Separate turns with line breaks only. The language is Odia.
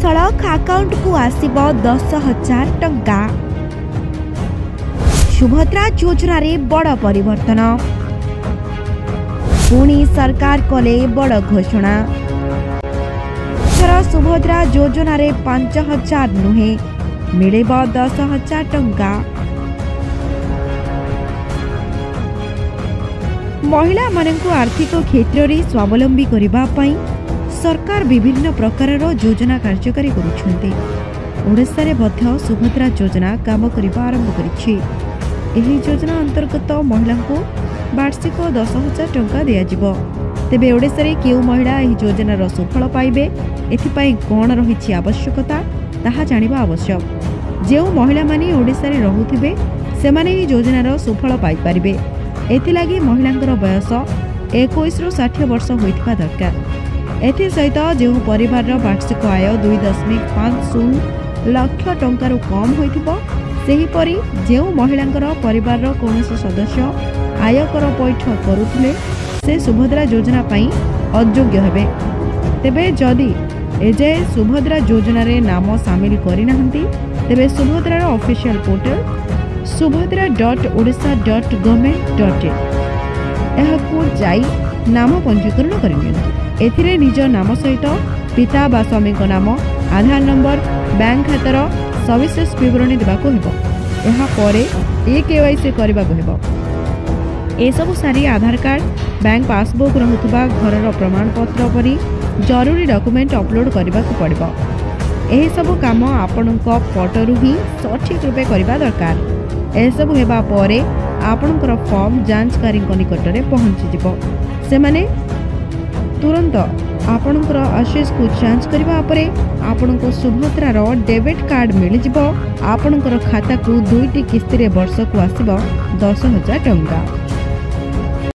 ସିଧାସଳଖ ଆକାଉଣ୍ଟକୁ ଆସିବ 10,000 ଟଙ୍କା। ସୁଭଦ୍ରା ଯୋଜନାରେ ବଡ଼ ପରିବର୍ତ୍ତନ, ପୁଣି ସରକାର କଲେ ବଡ଼ ଘୋଷଣା। ଏଥର ସୁଭଦ୍ରା ଯୋଜନାରେ 5,000 ନୁହେଁ, ମିଳିବ 10,000 ଟଙ୍କା। ମହିଳାମାନଙ୍କୁ ଆର୍ଥିକ କ୍ଷେତ୍ରରେ ସ୍ୱାବଲମ୍ବୀ କରିବା ପାଇଁ ସରକାର ବିଭିନ୍ନ ପ୍ରକାରର ଯୋଜନା କାର୍ଯ୍ୟକାରୀ କରୁଛନ୍ତି। ଓଡ଼ିଶାରେ ମଧ୍ୟ ସୁଭଦ୍ରା ଯୋଜନା କାମ କରିବା ଆରମ୍ଭ କରିଛି। ଏହି ଯୋଜନା ଅନ୍ତର୍ଗତ ମହିଳାଙ୍କୁ ବାର୍ଷିକ 10,000 ଟଙ୍କା ଦିଆଯିବ। ତେବେ ଓଡ଼ିଶାରେ କେଉଁ ମହିଳା ଏହି ଯୋଜନାର ସୁଫଳ ପାଇବେ, ଏଥିପାଇଁ କ'ଣ ରହିଛି ଆବଶ୍ୟକତା, ତାହା ଜାଣିବା ଆବଶ୍ୟକ। ଯେଉଁ ମହିଳାମାନେ ଓଡ଼ିଶାରେ ରହୁଥିବେ, ସେମାନେ ଏହି ଯୋଜନାର ସୁଫଳ ପାଇପାରିବେ। ଏଥିଲାଗି ମହିଳାଙ୍କର ବୟସ 21ରୁ 60 ବର୍ଷ ହୋଇଥିବା ଦରକାର। ଏଥିସହିତ ଯେଉଁ ପରିବାରର ବାର୍ଷିକ ଆୟ 2.50 ଲକ୍ଷ ଟଙ୍କାରୁ କମ୍ ହୋଇଥିବ, ସେହିପରି ଯେଉଁ ମହିଳାଙ୍କର ପରିବାରର କୌଣସି ସଦସ୍ୟ ଆୟକର ପଇଠ କରୁଥିଲେ, ସେ ସୁଭଦ୍ରା ଯୋଜନା ପାଇଁ ଅଯୋଗ୍ୟ ହେବେ। ତେବେ ଯଦି ଏଯାଏ ସୁଭଦ୍ରା ଯୋଜନାରେ ନାମ ସାମିଲ କରିନାହାନ୍ତି, ତେବେ ସୁଭଦ୍ରାର ଅଫିସିଆଲ ପୋର୍ଟାଲ subhadra.odisha.government.in ଏହାକୁ ଯାଇ ନାମ ପଞ୍ଜୀକରଣ କରିନିଅନ୍ତୁ। ଏଥିରେ ନିଜ ନାମ ସହିତ ପିତା ବା ସ୍ୱାମୀଙ୍କ ନାମ, ଆଧାର ନମ୍ବର, ବ୍ୟାଙ୍କ ଖାତାର ସବିଶେଷ ବିବରଣୀ ଦେବାକୁ ହେବ। ଏହାପରେ ଇ କେୱାଇସି କରିବାକୁ ହେବ। ଏସବୁ ସାରି ଆଧାର କାର୍ଡ, ବ୍ୟାଙ୍କ ପାସବୁକ୍, ରହୁଥିବା ଘରର ପ୍ରମାଣପତ୍ର ପରି ଜରୁରୀ ଡକୁମେଣ୍ଟ ଅପଲୋଡ୍ କରିବାକୁ ପଡ଼ିବ। ଏହିସବୁ କାମ ଆପଣଙ୍କ ପଟରୁ ହିଁ ସଠିକ୍ ରୂପେ କରିବା ଦରକାର। ଏସବୁ ହେବା ପରେ ଆପଣଙ୍କର ଫର୍ମ ଯାଞ୍ଚକାରୀଙ୍କ ନିକଟରେ ପହଞ୍ଚିଯିବ। ସେମାନେ ତୁରନ୍ତ ଆପଣଙ୍କର ଆଶିଷକୁ ଯାଞ୍ଚ କରିବା ପରେ ଆପଣଙ୍କୁ ସୁଭଦ୍ରାର ଡେବିଟ୍ କାର୍ଡ ମିଳିଯିବ। ଆପଣଙ୍କର ଖାତାକୁ 2ଟି କିସ୍ତିରେ ବର୍ଷକୁ ଆସିବ 10,000 ଟଙ୍କା।